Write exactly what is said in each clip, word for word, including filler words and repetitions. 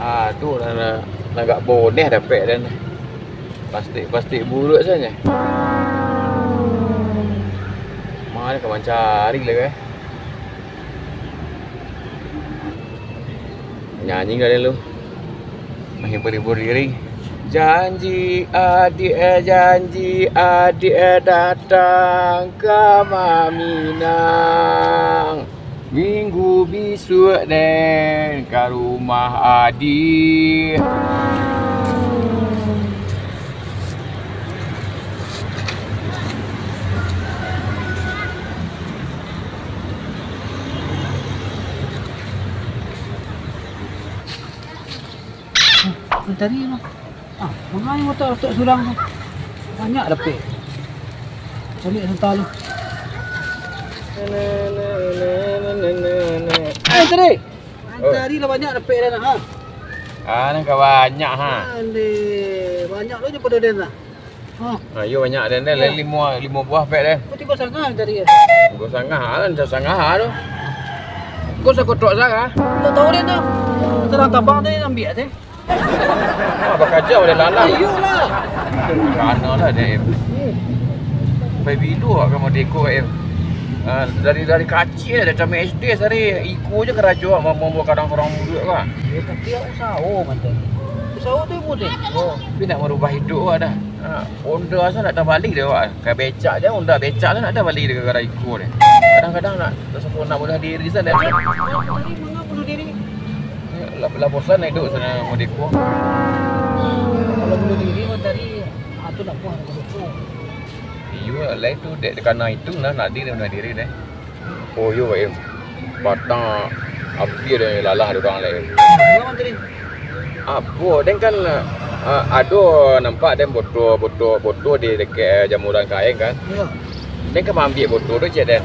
Ah, tu lah, lah, lah agak boneh dapek den. Plastik-plastik buruak sajo. Mano ka mancari lai, eh? Nyanyi ka den lu. Menghibur-hibur diri. Janji adiak, eh, janji adiak, eh, datang ka Maminang. Minggu bisuak den ka rumah adiak. Tadi mah. Ah, mangai motor tok surang tu. Banyak dapek. Cari santa lu. Eh, tadi. Tadi lah banyak dapek dah, ha. Ah, nan ka banyak, ha. Aleh, banyak lo je pado den lah. Ha. Ah, iyo banyak den, den. Yo. Limo, limo buah pek den. Kau tigo sangah tadi ya? Tigo sangah, ah, tigo sangah tu. Kau sakotok sangah. Tak tahu den tu. Surang tabang tadi ambiak tadi. Ah, bakaja udah lalang. Iyolah. Kana lah dek, Im. Pai bilo awak ka modeko, Im. Ah, dari, dari kacik dah, dari S D sari, iko je karajo awak mambuek kadang surang buruak, kan. Ya, tapi awak usaho, mantan. Usaho tu yang mudah. Oh, tapi nak marubah iduik awak dah. Ah, Honda tu nak tabali dek awak. Ka becak je, Honda becak tu nak tabali dek gara-gara iko deh. Kadang-kadang nak, nak bunuh diri sajo. Tadi manga bunuh diri? Lah, lah bosan iduik sajo modeko. Kalau bunuh diri mah tadi, ah, tu nak buah modeko. Iyo, lai tu dek kana itu nah, nak diri bunuh diri deh. Oh, iyo, Im. Batang api ado lalah dek urang lai. Iyo, mantari. Apo, den kan, ah, ado nampak den boto, boto, boto di dakek, eh, jamuran kain kan? Iyo. Den kan maambiak boto tu, cek den.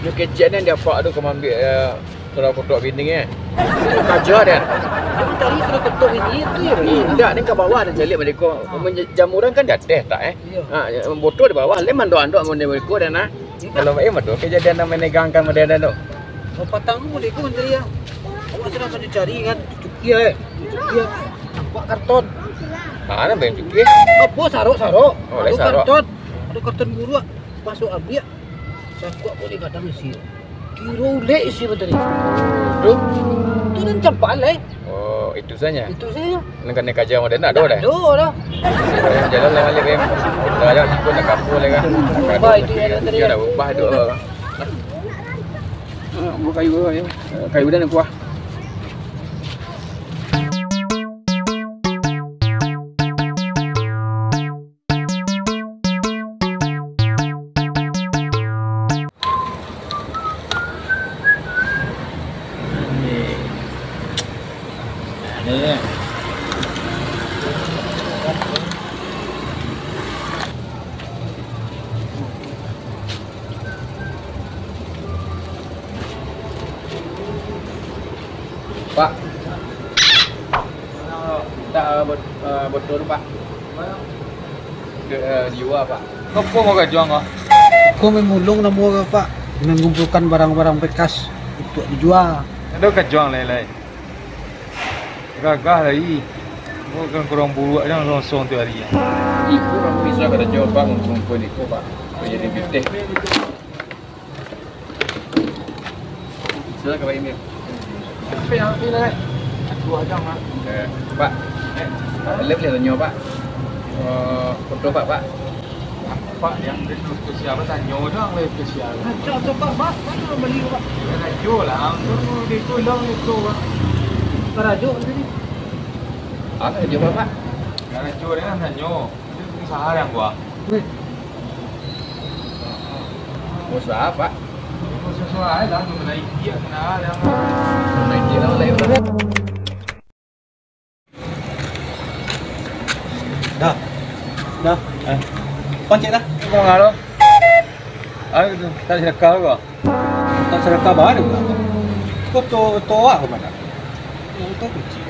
Nyo kecek den di apak tu ka maambiak, eh, Surang kotok bini, eh. Kaja, den. Tadi surang kotok bini tu, ya? Indak, den ka bawah, den caliak baliak ko. Ah. Mun jamuran kan di ateh tak, eh? Iyo. Ha, botol di bawah, lai mandok-andok mun di baliak ko, den, ah. Iyo. Kalau, eh, mah tu kajadian nan manegangkan model den tu. Oh, patang tu baliak ko, mantari, ya. Awak surang ka cari kan, cukia, eh. Cukia. Nampak karton. Ha, nan bang cukia? Apo, sarok-sarok. Oh, lai sarok. Ado karton. Ado karton buruak. Masuak ambiak. Sakuak ko di gadang isi. Kiro ulek isi bateri. Tu? Tu nan campak lai. Oh, itu sajo. Itu sajo. Nan kanai kaja model nak ado dah. Ado dah. Jalan lah baliak, Bim. Dah, dah, siko nak kapur lai kan. Ubah itu yang tadi. Dah ubah tu. Buka kayu, ya. Kayu dah nak kuah. Pak. Mintak, eh, bot-, eh, botol tu, Pak. Ke, eh, dijual, Pak. Apo mau kajuang kau? Ko memulung namo ko, Pak. Mengumpulkan barang-barang bekas untuk dijual. Ado kajuang lai-lai. Gagah lai. Ko kan kurang buruak jan sosong tu hari. Ibu kamu bisa karajo, Pak, ngumpul-ngumpul iko, Pak. Jadi pitih. Silakan, Pak Emil. Apa yang ambil, eh? Dua jam, Pak. Eh, Pak. Eh, boleh, boleh tanyo, Pak? Eh, foto Pak, Pak. Pak, yang beli foto siapa? Tanyo doang lah foto siapa. Acok tu, Pak, Pak. Mana orang beli, Pak? Karajo lah. Anggur tu, di tu, long itu, Pak. Karajo tadi. Ah, karajo apa, Pak? Karajo dengan tanyo. Usaha yang gua. Weh. Usaha, Pak. Usaha lah, tu menaiki, ya, kena ada. Menaiki lah, lah, itu. Dah. Dah. Eh. Pancik dah. Kau ngalo? Ayo tu, tak sedekah gua. Tak sadakah baru lah. Kau to-, toak ke mana? Kau to kunci.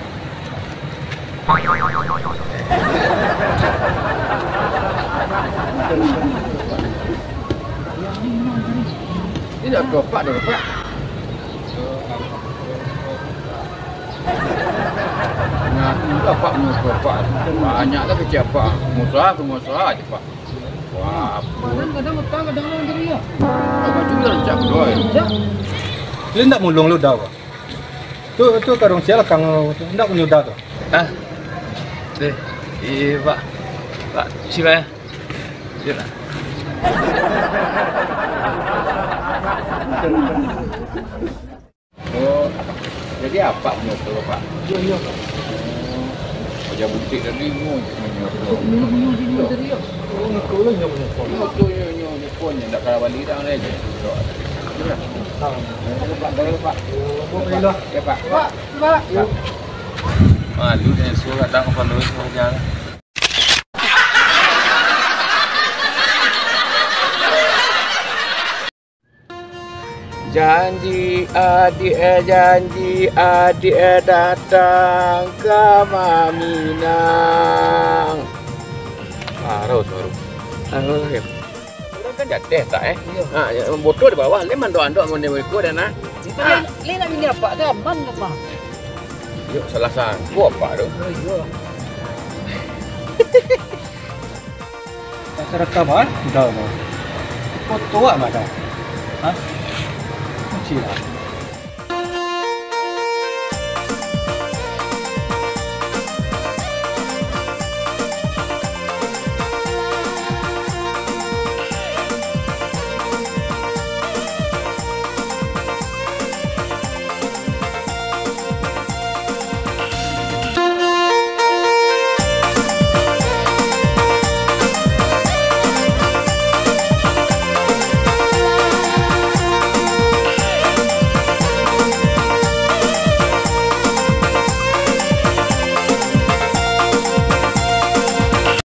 Ini dah kepak dah, kepak. Nah, itu apak nyo, apak. Banyak lah kecek apak. Pengusaha, pengusaha aja, Pak. Wah, kadang-kadang utang, kadang-kadang jadi, ya. Apak juga rancak berdoa, ya. Rancak. Dia ndak mulung lu dah, Pak. Tu, tu karung sia lakang tu, ndak punyo dah tu. Ah. Eh, iya, Pak. Pak, siapa ya? Iya, Pak. Oh, jadi apak punyo tu, Pak? Iyo, iyo, Pak. Oh, paja butik tadi, punyo tu. Punyo, punyo, punyo tadi, yo. Oh, ngikut lah, nyo punyo. Nyo tu, nyo, nyo, nyo pun, nyo ndak kalah bali dah, kan? Iyo. Pak, Pak. Iyo, Pak. Pak, Pak. Malu dengan suruh datang ke Pondok Indah. Janji adiak, eh, janji adiak, eh, datang ka Maminang. Parau suaro. Urang kan jateh tak, eh? Iyo. Ha, yo, botol di bawah, lai mandok-andok ngon iko dah nah. Lai nak bini apak tu aman tu, Pak? Yo, salah sangko apak tu. Oh, iyo. Tak sarakam, ah? Udah, udah. Foto awak mah dah. Ha? Kunci lah.